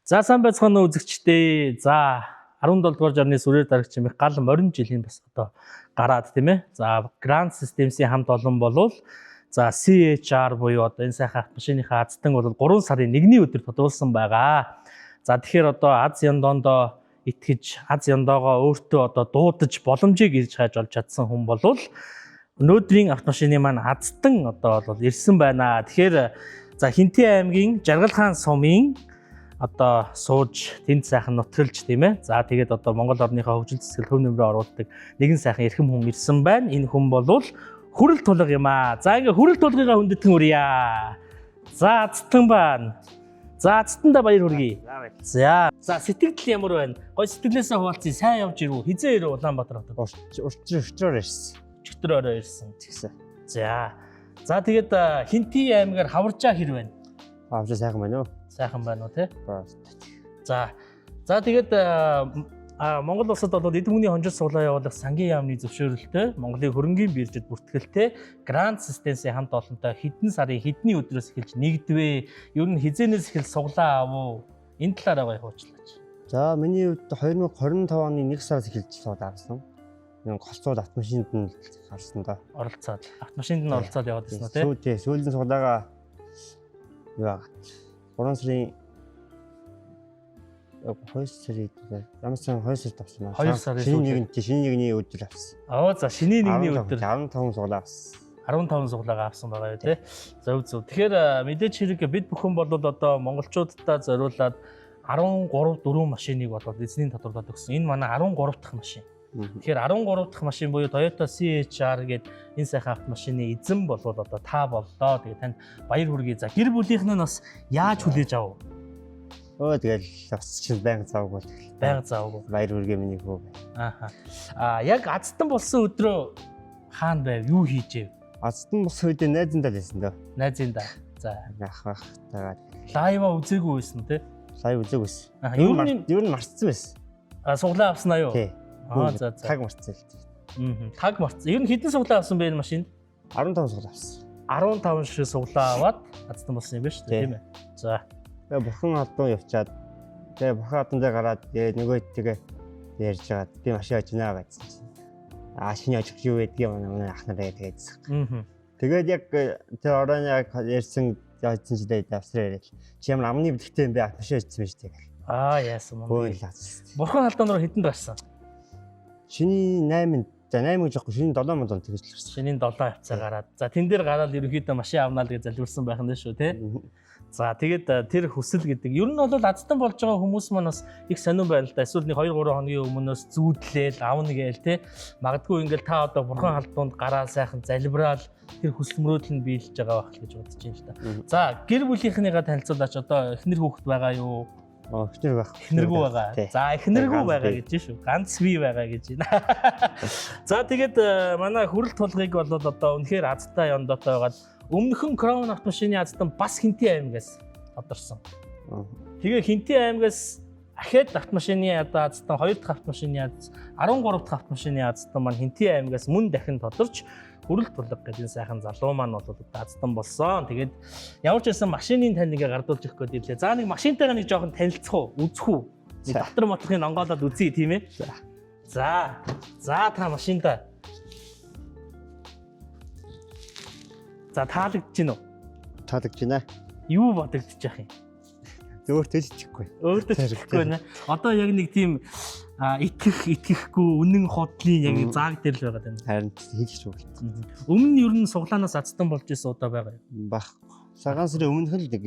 За, сайн байцгаана уу, үзэгчдээ. За, 17 дугаар жарны сүрээр дарагч юм их гал морин жилийн бас одоо гараад, тийм ээ. За, Grand Systems-ийн хамт олон болвол за CHR буюу одоо энэ сайхан автомашиныхаа азтан бол 3 сарын 1-ний өдөр тодруулсан байгаа. За, тэгэхээр одоо аз яндондоо итгэж, аз яндоогоо өөртөө одоо дуудаж боломжийг ирж хайж олж чадсан хүн болвол өнөөдрийн автомашины маань азтан одоо бол ирсэн байна. Тэгэхээр за Хинти аймгийн Жаргал хаан сумын одоо сууж, тэнд сайхан нутгалж, тийм ээ. За, тэгээд одоо Монгол орныхоо хөгжил зэсгэл хөв нөмрөө оруулдаг нэгэн сайхан эрхэм хүн ирсэн байна. Энэ хүн болвол Хүрэл тулга юм аа. За, ингээ хүрэл тулгыгаа хүндэтгэн үрье. За, азтан байна. За, азтанда баяр хүргэе. За. За, сэтгэл ямар байна? Гой сэтгэлээсээ хуваалцъя. Сайн явж ирв үү? Хизээ ирв Улаанбаатар хотод? Өчигдөр ирсэн. Өчигдөр орой ирсэн. Тэгсэн. За. За, тэгээд Хинти аймгаар хаваржаа хэр байна? Авч сайхан байна уу? Сайхан байна уу, те? За. За, тэгээд Монгол улсад бол эд хүмүүний хонжил суулаа явуулах сангийн яамны зөвшөөрөлтөй, Монголын хөрөнгийн биржид бүртгэлтэй Grand Systems-ийн хамт олонтой хэдэн сарын хэдний өдрөөс эхэлж нэгдвэ? Ер нь хизээнээс эхэлж суглаа ав уу? Энэ талаараа гоё хуучлаач. За, миний хувьд 2025 оны 1 сараас эхэлж сууд авсан. Нэг голцоод автомашинд нь гарсан доо. Оролцоод, автомашинд нь оролцоод яваад ирсэн үү, те? Сүү тий, сүүлийн суулаага юу агаад 3 сарын 2 сарын ямар сан 2 сард авсан байна. 2 сарын шинэ сүүлийн. нэгэн тий, шинэ нэгний өдөр авсан. Аа, за, шинийн нэгний өдөр. 15 суулаа авсан. 15 суглаагаа авсан байгаа юу, те. Зөв, зөв. Тэгэхээр мэдээч хэрэг бид бүхэн бол одоо монголчууддаа зориулаад 13 4 машиныг бол эзний тодруулаад өгсөн. Энэ манай 13 дахь машин. Тэгэхээр 13 дахь машин буюу Toyota CHR гээд энэ сайхан автомашины эзэн болвол одоо та боллоо. Тэгээ танд баяр хүргэе. За, гэр бүлийнх нь бас яаж хүлээж авав? Өө, тэгэл бас чинь байнга завгүй л. Байнга завгүй. Баяр хүргэе, миний хүү. Ааха. А яг азтан болсон өдрөө хаана байв? Юу хийжээ? Азтан бос үедээ найзандаа л байсан дөө. Найзын да. За. Ах ах тагаад. Live аа үзээгүй байсан, те? Live үзег байсан. Аа, Ер ер нь нь ер нь марцсан байсан. А, суглаа авсан аа юу? Тий. Аа, за за. Таг марцсан л тий. Мгм. Таг марцсан. Ер нь хэдэн суглаа авсан бэ энэ машинд? 15 суглаа авсан. 15 шиг суглаа аваад азтан болсон юм байна шүү дээ, Тий. тийм ээ. За. Тэгээ бурхан албан явчаад, тэгээ бурхан албан дээр гараад, тэгээ нөгөө тэгээ ярьж байгаад би машин очнаа гэсэн чинь. Аа, шинэ очих юу байдгийг манай ах нараа тэгээдсэн. Тэгээд яг тэр оройн яг ярьсан яасан чи дээ авсраа яриад. Чи ямар амны бэлгтэй юм бэ? Машин очсон байж тэгэл. Аа, яасан мөн. Хөө л авсан. Бурхан алдаан руу хэдэнд гарсан? Шиний 8, за, 8 гэж яахгүй, шиний 7 мод тэгж л гарсан. Шинийн 7 хавцаа гараад. За, тэн дээр гараад ерөнхийдөө машин авнаа л гэж залбирсан байх нь шүү, тий. За, тэгээд тэр хүсэл гэдэг. Ер нь бол азтан болж байгаа хүмүүс маань бас их сонирн байна л да. Эсвэл нэг 2 3 хоногийн өмнөөс зүүдлээл авна гээл те. Магадгүй ингээл та одоо бурхан халдуунд гараа сайхан залбираал тэр хүсэл мөрөөдөл нь биелж байгаа байх л гэж бодож байна л да. За, гэр бүлийнхнийгаа танилцуулаач, одоо эхнэр хүүхэд байгаа юу? Оо, эхнэр байх. Эхнэргүй байгаа. Тий. За, эхнэргүй Ганц байгаа бие. гэж шүү. Ганц бие байгаа гэж байна. За, тэгээд манай хүрэл тулгыг бол одоо үнэхээр азтай ёндоотой байгаад өмнөхөн Crown автомашины азтан бас Хинти аймгаас тодорсон. Тэгээ Хинти аймгаас ахаад автомашины одоо азтан, 2 дахь автомашины аз, 13 дахь автомашины азтан маань Хинти аймгаас мөн дахин тодорч хүрэл тулга гэдэг энэ сайхан залуу маань бол одоо азтан болсон. Тэгээд ямар ч байсан машинын танд ингээ гардуулж өгөх гээд ирлээ. За, нэг машинтайгаа нэг жоохон танилцах уу, үзэх үү? Нэг За. дотор моторхын онгоолоод үзье, тийм ээ. За. За. За, та машинта. За, таалагдж гин үү? Таалагдж байна. Юу бодогдож яах юм? Өөртөө ч итгэхгүй. Өөртөө ч итгэхгүй байна. Одоо яг нэг тийм итгэх, итгэхгүй, үнэн худлын яг нэг зааг дээр л байгаа даа. Харин хийж ч үгүй. Өмнө нь ер нь суглаанаас азтан болж исэн удаа байгаа юм. Бах. Цагаан сарын өмнөх л нэг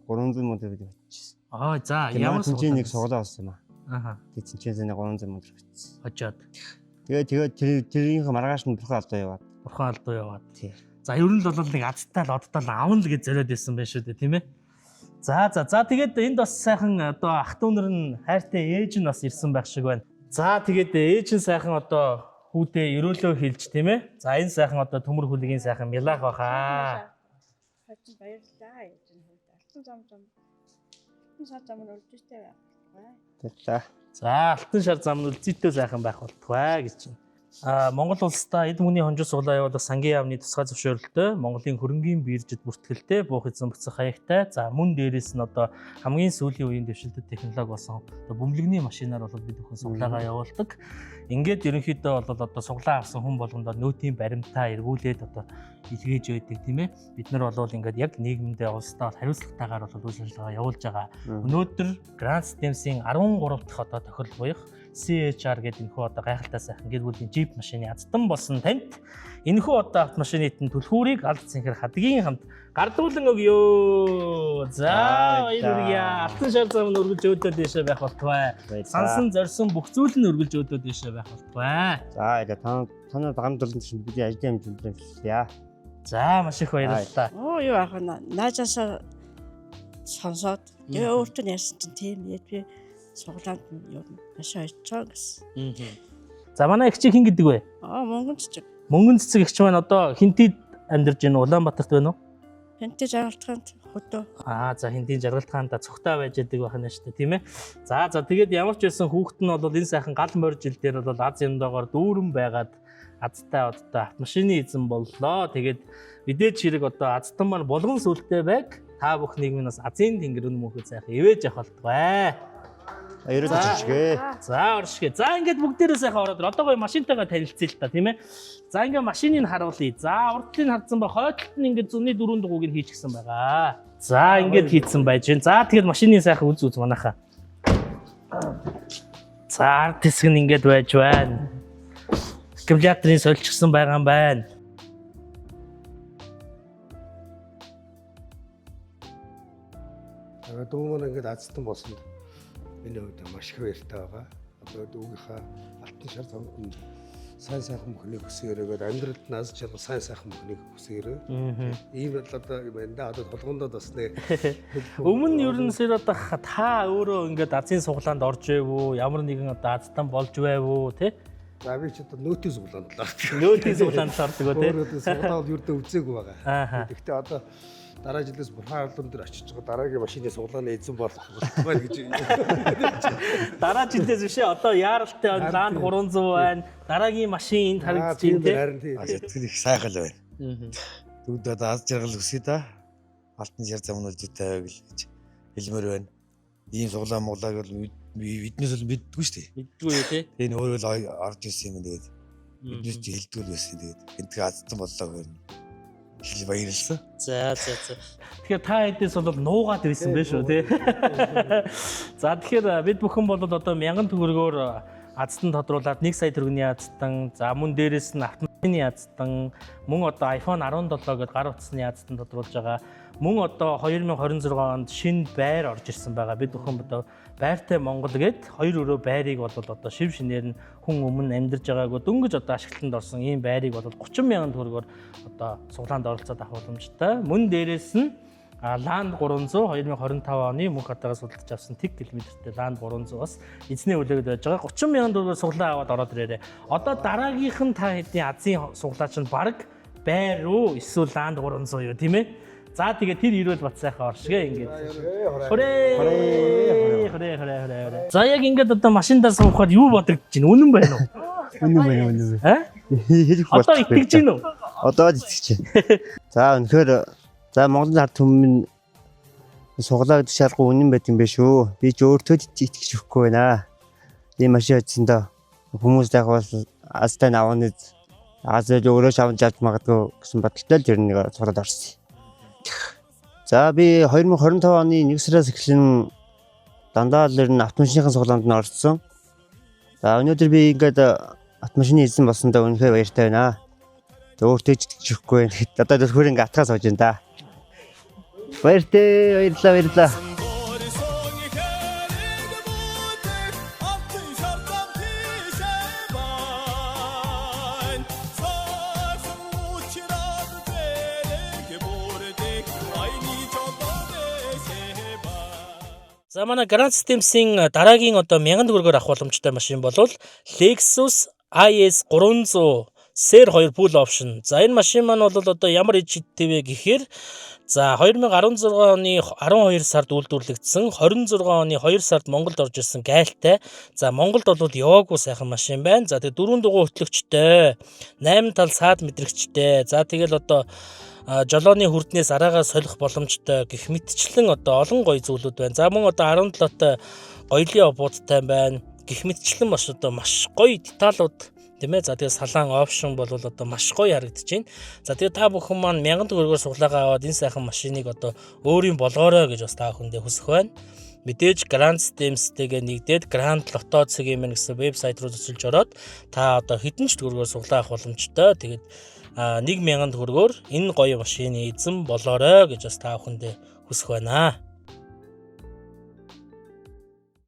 300 мянга төгрөг очижсэн. Аа, за, Ямар ямар тэнцээ нэг суглаанаас? суглаа олсон юм аа. Аха. Тэг тэнцээ нэг 300 мянга төгрөг очижсэн. Хожоод. Тэгээ тэр тэрийнхээ маргааш нь бурхан алдаа яваад. Бурхан алдуу яваад. Тий. За, ер нь л бол нэг азтай л одтой л авна л гэж зориод байсан байх шүү дээ, тийм ээ. За за за, тэгээд энд бас сайхан одоо ах дүү нар нь, хайртай ээж нь бас ирсэн байх шиг байна. За, тэгээд ээж нь сайхан одоо хүүдээ ерөөлөө хилж, тийм ээ. За, энэ сайхан одоо төмөр хүлэгийн сайхан милах баха. Хачин баярлалаа гэж энэ хувьд алтан зам зам алтан шар зам нь үлдээтэй байх болтугай. Тэглээ. За, алтан шар зам нь үлзийтэй сайхан байх болтугай гэж байна. Монгол улсдаа эд мөнгөний хонжил суглаа явуулах сангийн яамны тусгай зөвшөөрөлтөй Монголын хөрөнгийн биржид бүртгэлтэй буух эзэн буцах хаягтай. За мөн дээрээс нь одоо хамгийн сүүлийн үеийн дэвшилтэт технологи болсон одоо бөмбөлгөний машинаар бол бид бүхэн суглаагаа явуулдаг. Ингээд ерөнхийдөө бол одоо суглаа авсан хүн болгондоо нөөтийн баримтаа эргүүлээд одоо илгээж байдаг, тийм ээ. Бид нар бол ингээд яг нийгэмдээ, улсдаа хариуцлагатайгаар бол үйл ажиллагаа явуулж байгаа. Өнөөдөр Grand Systems-ийн 13 дахь одоо тохирол буюу CHR гэдэг энэхүү одоо гайхалтай сайхан гэр бүлийн джип машины азтан болсон танд энэхүү одоо автомашины түлхүүрийг алд цэнхэр хадгийн хамт гардуулан өгөө. За, баяр хүргье. Алтан шар зам нь өргөлж өөдөө дэшээ байх болтугай. Сансан зорьсон бүх зүйл нь өргөлж өөдөө дэшээ байх болтугай. За, яа, та танаа гам дурсан чинь бидний ажлын хэмжээнд амжилтлаа. За, маш их баярлалаа. Оо, юу аах вэ? Наажаасаа сонсоод тэгээ өөртөө нь ярьсан чинь тийм ээ, би суглаанд нь юу машин очоо гэсэн. За, манай эгч хэн гэдэг вэ? Аа, мөнгөн цэцэг. Мөнгөн цэцэг эгч маань одоо хинтид амьдарч байна уу? Улаанбаатарт байна уу? Хэнтэй жаргалтгаанд хөдөө. Аа, за, хинтийн жаргалтгаан та цухтаа байж яадаг байх нь шүү дээ, тийм ээ. За, тэгээд ямар ч байсан хүүхэд нь бол энэ сайхан гал морь жил дээр бол аз юмдаагаар дүүрэн байгаад азтай одтой автомашины эзэн боллоо. Тэгээд мэдээж хэрэг одоо азтан маань булган сүлтэй байг. Та бүхнийг минь бас азийн тэнгэр үнэ мөнхөд сайхан ивэж явах болтугай. Ерөөд чишгээ. За, оршгэ. За, ингээд бүгдээрээ сайхан ороод ир. Одоо гоё машинтайгаа танилцъя л та, тийм ээ. За, ингээд машиныг харуулъя. За, урдлыг хардсан ба хойдолт нь ингээд зуны дөрөв дугуйг нь хийчихсэн байгаа. За, ингээд хийцэн байж гэн. За, тэгэхээр машины сайхан үз үз манайхаа. За, ард хэсэг нь ингээд байж байна. Аккумуляторын сольчихсан байгаа юм байна. Тэгээд дүү маань ингээд азтан болсонд миний хувьд маш их баяртай байгаа. Одоо дүүгийнхаа алтан шар замд нь сайн сайхан бүхнийг хүсээрээгээд, амьдралд нь аз жаргал, сайн сайхан бүхнийг хүсээрээ. Ийм л одоо юм байна да. Одоо толгондоо бас нэг Өмнө нь ер нь сэродах та өөрөө ингээд азийн суглаанд орж байв уу? Ямар нэгэн одоо азтан болж байв уу, тэ? За, би ч одоо нөөтийн суглаанд л ордог. Нөөтийн суглаанд л ордог уу, тэ? Өөрөө суглаа бол ердөө үзээгүй байгаа. Ааха. Гэхдээ одоо дараа жилээс бурхан арлан дээр очиж байгаа дараагийн машины суглааны эзэн болох байна гэж. Дараа жилээс биш ээ. Одоо яаралтай байна. Land 300 байна. Дараагийн машин энд харагдаж байна, тэ? Харин тийм. Сэтгэл их сайхан л байна. Дүүд одоо аз жаргал өсөе да. Алтан шар зам нь зүйтэй байг л гэж хэлмээр байна. Ийм суглаа муглааг бол биднээс бол мэддэггүй шүү дээ. Мэддгүй юу, тэ? Энэ өөрөө л орж ирсэн юм, тэгээд биднээс чи хэлдэггүй л байсан. Тэгээд энтгээ азтан боллоо гэх их л баярлсан. За. Тэгэхээр та хэдээс бол нуугаад байсан байх шүү, тий. За, тэгэхээр бид бүхэн бол одоо 1000 төгрөгөөр азтан тодруулаад 1 сая төгрөгийн азтан, за мөн дээрэс нь автомобилийн азтан, мөн одоо iPhone 17 гэдээ гар утасны азтан тодруулж байгаа. Мөн одоо 2026 онд шинэ байр орж ирсэн байгаа. Бид бүхэн одоо байртай Монгол гээд хоёр өрөө байрыг бол одоо шив шинээр нь хүн өмнө амьдарч байгаагүй дөнгөж одоо ашиглалтанд орсон ийм байрыг бол 30 мянган төгрөгөөр одоо суглаанд оролцоод авах боломжтой. Мөн дээрээс нь Land 300 2025 оны мөнх хатаагаас судалдаж авсан тэг километртэй Land 300 бас эзний хүлээгээд байж байгаа. 30 мянган төгрөгөөр суглаа аваад ороод ирээрээ. Одоо дараагийнх нь та хэдийн азийн суглаа чинь баг байр уу эсвэл Land 300 юу, тийм ээ? За, тэгээ тэр ирвэл бат сайхан оршгэ ингээд. Хүрээ. Хүрээ хүрээ хүрээ хүрээ. За, яг ингээд одоо машиндаа суухад юу бодогдож байна? Үнэн байна уу? Үнэн байна, үнэн байна. Аа? Хэлэх Одоо итгэж гин үү? Одоо л итгэж байна. За, үнэхээр за Монголын ард түмэн суглаа гэдэг шалгуу үнэн байт юм биш үү? Би ч өөртөө ч итгэж өгөхгүй байна. Ийм машин очсондоо хүмүүс яг бол азтай авах аз өөрөө ч авч авч магадгүй гэсэн бодолтой л тэр нэг суглаад орсон. За, би 2025 оны 1 сараас эхлэн дандаа л ер нь автомашиныхын суглаанд нь орсон. За, өнөөдөр би ингээд автомашины эзэн болсондоо үнэхээр баяртай байна. Өөртөө ч итгэж өгөхгүй байна. Одоо төлхөр ингээ атгаа сууж байна да. Баяртай, баярлалаа, баярлалаа. Борисоны хэрэг бүтээх алтан шар зам тийшээ байна. Сарсан учраад зэрэг бүрдэх аяны жолоо дэшээ байна. За, манай Grand Systems-ийн дараагийн одоо 1000 төгрөгөөр авах боломжтой машин бол Lexus IS 300. Сэр 2 full option. За, энэ машин маань бол одоо ямар иж шидтэй вэ гэхээр, за, 2016 оны 12 сард үйлдвэрлэгдсэн, 26 оны 2 сард Монголд орж ирсэн гайлтай. За, Монголд бол яваагүй сайхан машин байна. За, тэгээ дөрвөн дугуй хөтлөгчтэй, 8 тал саад мэдрэгчтэй. За, тэгэл одоо жолооны хүрднээс араагаа солих боломжтой гэх мэтчлэн одоо олон гоё зүйлүүд байна. За, мөн одоо 17-той гоёлын обуудтай байна. Гэх мэтчлэн бас одоо маш гоё деталууд, тийм ээ. За, тэгээ салаан option бол одоо маш гоё харагдаж байна. За, тэгээ та бүхэн маань 1000 төгрөгөөр суглаагаа аваад энэ сайхан машиныг одоо өөрийн болгоорой гэж бас та бүхэндээ хүсэх байна. Мэдээж Grand Systems-тэйгээ нэгдээд Grand Lotto цэг mn гэсэн вебсайт руу зөчилж ороод та одоо хэдэн ч төгрөгөөр суглаа авах боломжтой. Тэгээд 1000 төгрөгөөр энэ гоё машины эзэн болоорой гэж бас та бүхэндээ хүсэх байна.